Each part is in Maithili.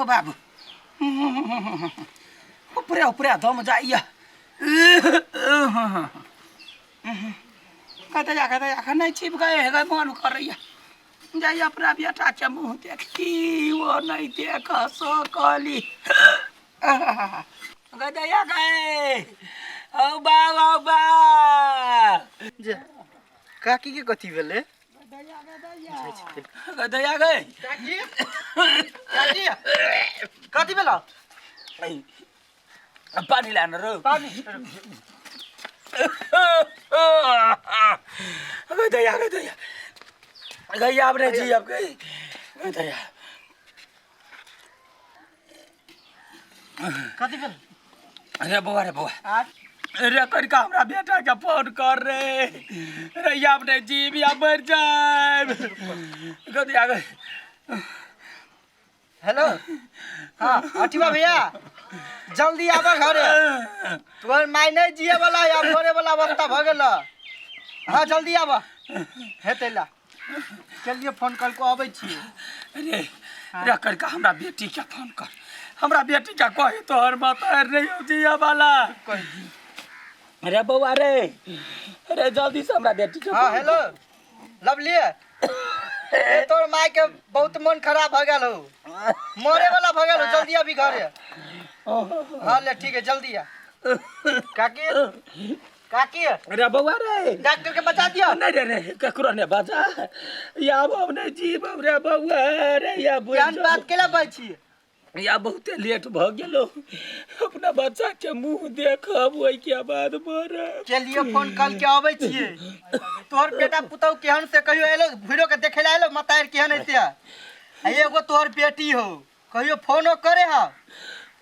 हो बाबू, ऊपरे ऊपरे दम जाइया। कतऽ जा, कतऽ जा, नहि छिप गए हे गए, मन करैया जाइया अपना बेटा के मुँह देखती, ओ नहीं देख सकली। गदैया गए, औ बा, औ बा। जे काकी के कथी भेलै? गदैया गए। काकी, काकी, कथी भेल? पानी लान रो। पानी। गदैया, गदैया गैया, अब नहीं जी, अब गई गदैया। कथी भेल? अरे बौआ रे बौआ। आ? रे करिका हमरा बेटा के फोन कर रे। रे या अपने जीव या मर जाए। गदैया गई। हेलो, हाँ अठिवा भैया, जल्दी आबऽ घरे, तोहर माय नहीं जिए वाला या मरे वाला अवस्था भऽ गेल। हाँ, जल्दी आबऽ। हेतै ला, चलिए, फोन कर को अबै छी। रे रे करिका हमरा बेटी के फोन कर, हमरा बेटी के कही तोहर माता नहीं हो जिया वाला। अरे बौआ रे, अरे जल्दी से हमरा बेटी के हाँ फोन। हेलो लवली, ए तोर माय के बहुत मन खराब भऽ गेल हो, मरे वाला भऽ गेल हो, जल्दी अभी घरे। हाँ ले, ठीक है, जल्दी आ। काकी, काकी। अरे बौआ रे। डॉक्टर के बचा दिया? नहीं रे रे, ककरो ने बचा, या अब हम नहीं जीव रे बौआ रे, या बुझ। केहन बात केला बाजै छी? या बहुते लेट भऽ गेलो, अपना बच्चा के मुंह देखब ओहि के बाद मरब। चलिए, फोन कल के अबै छियै। तोहर बेटा पुतहु केहन से कहियो एलो घुरो के देखे ला एलो मतार केहन हेतै? आ एगो तोहर बेटी हो, कहियो फोनो करे हा?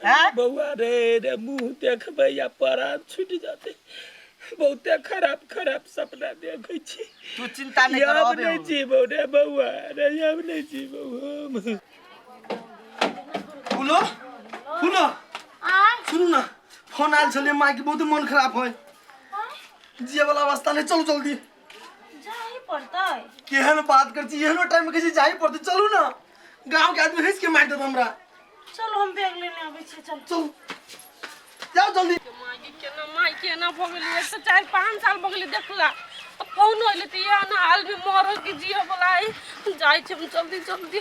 हैं? बौआ रे रे, मुंह देखबै या प्राण छूटि जेतै। बहुते खराब खराब सपना देखै छी। तू चिंता नहीं कर। अब अबे नहीं हो। जीबौ रे बौआ रे, अब नहीं जीबौ हम। फूलो, फूलो। आय? सुनू न, फोन आयल छलै, मायके बहुत मन खराब है, जिए वाला अवस्था नहीं, चलू जल्दी। जाही पड़तै। केहन बात कर छी, एहनो टाइम में कहै छी जाही पड़तै? चलू न, गांव के आदमी हंस के मारि देत हमरा। चलो, हम बैग लेने आबै छी, चल। चलू, जाओ जल्दी। माय के केना, माय केना भऽ गेलै? एक तऽ 4-5 साल भऽ गेलै देखला, आ फोन होइले तऽ इएह ने हाल में मरऽ के जियऽ बला है। जाइ छी हम जल्दी जल्दी।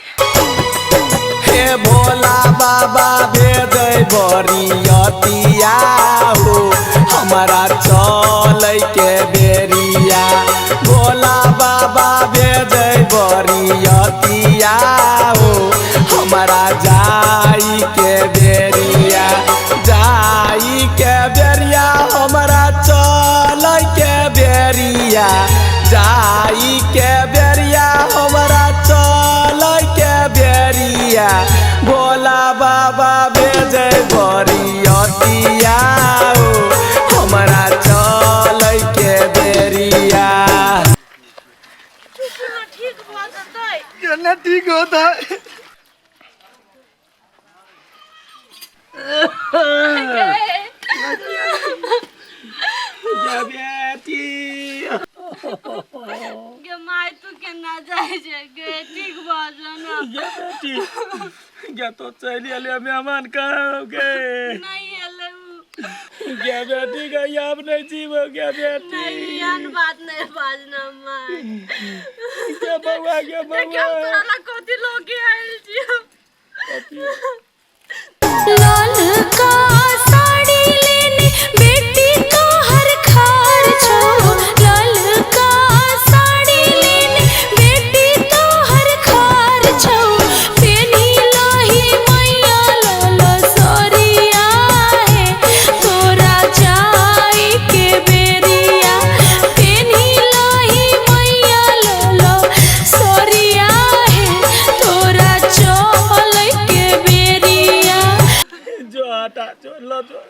हे भोला बाबा, भेजै बरियतिया हो, हमारा चलै के बेरिया। भोला बाबा, भेजै बरियतिया हो, हमारा जाई के बेरिया, जाई के बेरिया, हमारा चलै के बेरिया, जाई के बेरिया, हमारा चलै के बेरिया। भोला बाबा, भेजै बरियतिया हो, हमारा चलै के बेरिया। केना ठीक भऽ जेतै? केना ठीक होता है? जा बेटी। गे माय, तू केना जाइ छै गे? ठीक भऽ जो ने। गे बेटी गे, तो चलि एलियै, मेहमान कहाँ गे? नहि एलै उ। गे बेटी गे, आब नहीं जीबो गे बेटी। नहीं, एहन बात नहीं बाजना माय। गे बौआ गे। देखियौ, बौआ। तोरा ला कथी लऽ के आयल छियौ। लाल का साड़ी लेने बेटी तो हर खार छो, लाल का साड़ी लेने बेटी तो हर खार छो, पेनी लाही मैया लाल सोरिया है, तोरा जाई के बेरिया, पेनी लाही मैया लाल सोरिया है, तोरा चल के बेरिया। जो हटा, जो ल जो।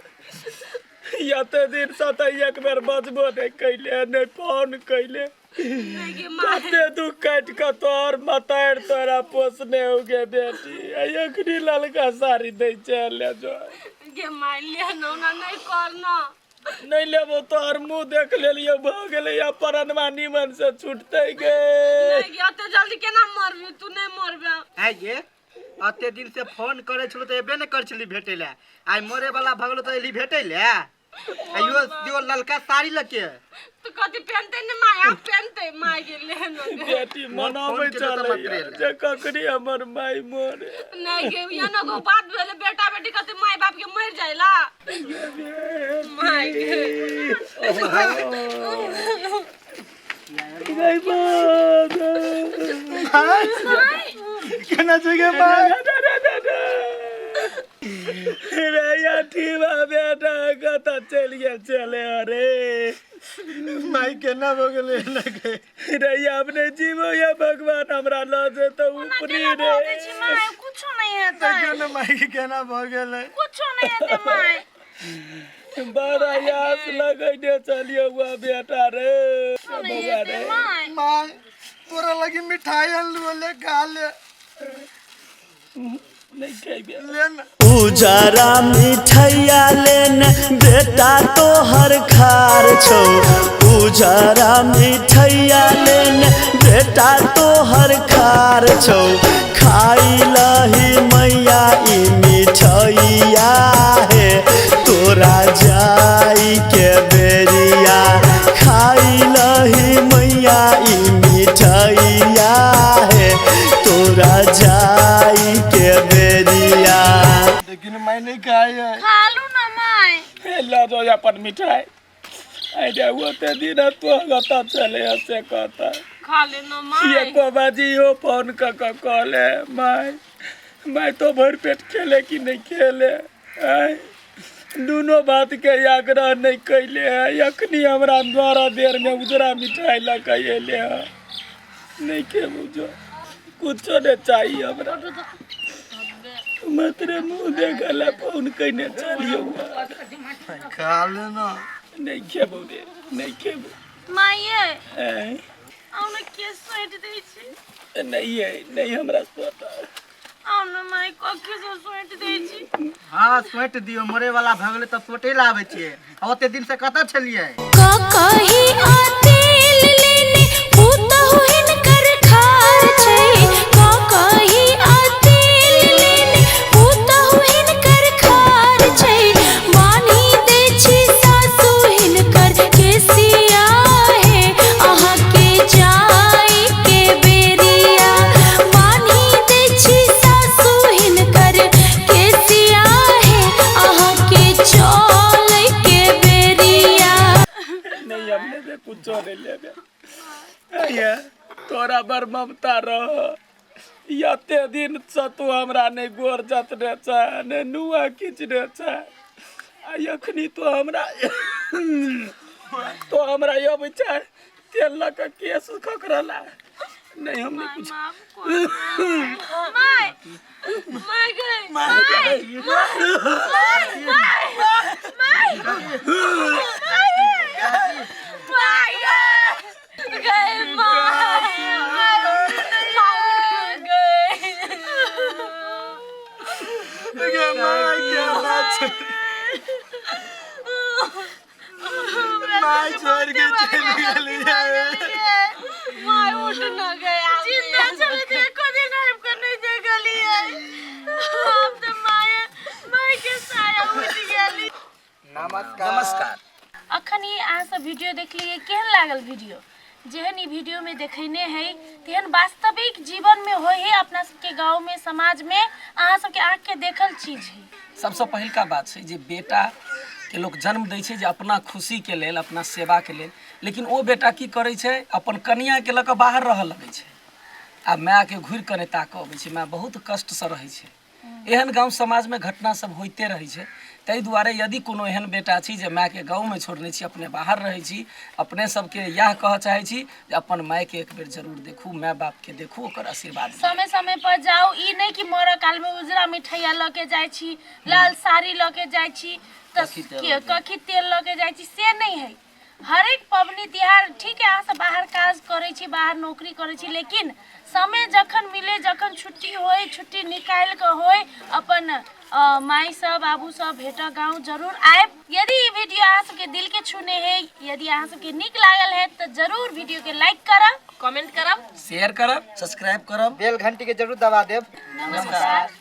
एते दिन से तऽ एक बेर बजबो नहि कैले, नहि फोन कैले। नहि गे माय। कते दुख काटि कऽ तोहर मतारि तोरा पोसने हो गे बेटी, आ एखनी ललका साड़ी दै छै, ले जो। गे माय, ले न, ओना नहि कर न। नहि लेबो, तोहर मुँह देख लेलियो, भऽ गेलै, आ परनमा निमन से छूटतै गे। नहि गे, एते जल्दी केना मरबी तू? नहि मरबे। आइ गे। अते दिन से फोन करे छलो त एबे न कर छली भेटे ले। आइ मरे वाला भगलो त एली भेटे ले। आइयो दियो ललका साड़ी लके। तो कथी पहनते ने माय, आप पहनते माय के ले न बेटी मनाबै फोन केलौ तऽ चलै मात्रे एलै। जे ककरी हमर माय मरे नहीं के यहाँ न को बात भेले, बेटा बेटी कथी माय बाप के मर जाइला माय के। गई बात केना छै गे माय? रे अठीवा बेटा कतऽ चलि गेल चले? अरे माय, केना भऽ गेलै एना के? रे अपने जीवो या भगवान हमरा लऽ जेतौ ऊपरी। केना रे भऽ जाइ छै माय? कुछो नहीं हेतै। देखियौ ने माय के, केना भऽ गेलै? कुछो नहीं हेतै माय। बड़ा आस लगैने चलियौ हुआ बेटा रे। नहीं बौआ हेतै रे माय। माय, तोरा लगी मिठाई अनलू, ले खा ले। नहीं खेबै। ले न। उजरा मिठैया लेने बेटा तोहर खार छौ, उजरा मिठैया लेने बेटा तोहर खार छौ। खाइ लही मैया ई मिठैया हे, तोरा जाई के बेरिया। खाइ लही मैया ई मिठैया हे, तोरा जाई के बेरिया। लेकिन माय नहीं खाई है। खा लू ना माय। हे, लऽ जाओ अपन मिठाई। अरे ओते दिन तो कतऽ चले से कतऽ? खा लेना माय। एको बाजी हो फोन कऽ कऽ कहले माय, माय तो भरि पेट खेले कि नहीं खेले? आँय, दुनो बात के आग्रह नहीं कैले है। अखनी हमरा द्वारा देर में उजरा मिठाई लऽ के एले है। नहीं खेबू, जो कुछो नहीं चाहिए हमरा। मात्र मुँह देखला फोन कैने चलियो। खा ले ना। नहीं खेबू रे, नहीं खेबू। माये। आँय, आउ ने, के सोंटि दै छी? नहीं है, नहीं हमरा सोता। आउ ने माय, कखी से सोंटि दै छी? हाँ, सोंटि दियौ। मरे वाला भऽ गेलै तऽ सोंटे ला आबै छियै। आ ओते दिन से कतऽ छलियै? कही आ तेल लेने पुतहु हिनकर खार छै, कही आ तेल लेने पुतहु हिनकर खार छै। बान्हि दै छी सासु हिनकर केसिया हे, अहाँके जाय के बेरिया। बान्हि दै छी सासु हिनकर केसिया हे, अहाँके चलै के बेरिया। नहीं, हम लेबे कुछो नहीं लेबे। ये तोरा बड़ ममता रह। एते दिन से तू हमरा नहीं गोर जतने छ, ने नुआ खींचने छ, आ अखनी तो हमरा अबै छै तेल लऽ कऽ केस खकरला। नहीं, हम नहीं कुछ। माफ कर माय। माय गई। माय गई। माय, माय, माय गए माय, माय गए। गे माय, केना छै? माय छोड़ के चलि गेलियै। माय उठ न गया। जिंदा चले थे, एको दिन आबि कऽ नहि देखलियै। आब तऽ माय, माय के साया उठि गेली। नमस्कार। नमस्कार। अखन ई अहाँ सब वीडियो देखलियै, केहन लागल वीडियो? जेहन ई वीडियो में देखैने है तेहन वास्तविक जीवन में होइ है। अपना सबके गाँव में, समाज में अहाँ सबके आँख के देखल चीज है। सबसँ पहिलका बात छै जे बेटाके लोक जन्म दै छै जे अपना खुशीके लेल, अपना सेवाके लेल, लेकिन ओ बेटा की करै छै? अपन कनियाके लऽ कऽ बाहर रहऽ लगै छै आ मायके घुरि कऽ नहि ताकऽ अबै छै। माय बहुत कष्टसँ रहै छै। एहन गाँव समाजमे घटना सब होइते रहै छै। ताहि दुआरे यदि कोनो एहन बेटा छी जे मायके गाँवमे छोड़ने छी, अपने बाहर रहै छी, अपने सबके इएह कहऽ चाहै छी जे अपन मायके एक बेर जरूर देखू, माय बापके देखू, ओकर आशीर्वाद लिअ। समय समय पर जाउ। ई नहि कि मरऽ काल में उजरा मिठैया लऽ के जाइ छी, लाल साड़ी लऽ के जाइ छी, तऽ कखी तेल लऽ के जाइ छी, से नहि है। हरेक पबनी तिहार, ठीक है अहाँ सब बाहर काज करै छी, बाहर नौकरी करै छी, लेकिन समय जखन मिले, जखन छुट्टी होय, छुट्टी निकालि कऽ होय, अपन माई सब बाबू सब भेट गाँव जरूर आयब। यदि ई वीडियो अहाँ सबके दिल के छूने है, यदि अहाँ सबके नीक लागल है तो जरूर वीडियो के लाइक करब, कमेंट करब, शेयर करब, सब्सक्राइब करब, बेल घंटी के जरूर दबा देब। नमस्कार।